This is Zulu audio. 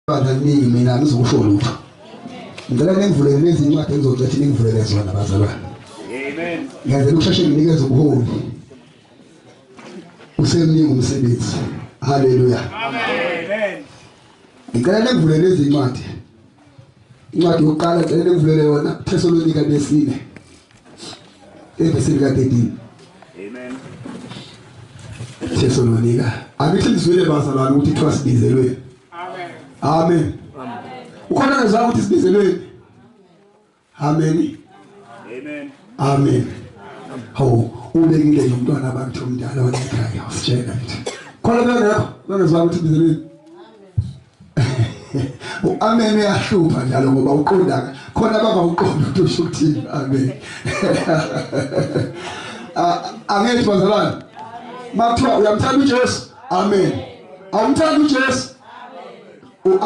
Bandla liningi, mina angizokusho lutho. Ngicela ningivulele lezi incwadi engizocela ningivulele zona, bazalwane. Amen. Ngenzela ukusheshe nginikeze ubuholi. Usemningi umsebenzi. Haleluya. Amen. Ngicela ningivulele lezi incwadi. Incwadi yokuqala ngicela ningivulele yona, Thesalonika besine, evesini ka-13. Amen. Thesalonika. Angithi nizwile, bazalwane, ukuthi kuthiwa sibizelweni. Amen. Amen. Ukhona ngezwa ukuthi sibizelweni? Amen. Amen. Amen. Hawu, ubekile nje umntwana abantu omdala wasekhaya, usitshela nje. Khona bengekho bengezwa ukuthi sibizelweni. Amen uyahlupha njalo ngoba uqonda khona bangawuqonda ukuthi usho ukuthini amen. Angithi bazalwane, makuthiwa uyamthanda uJesu, amen. Awumthanda uJesu? Amen.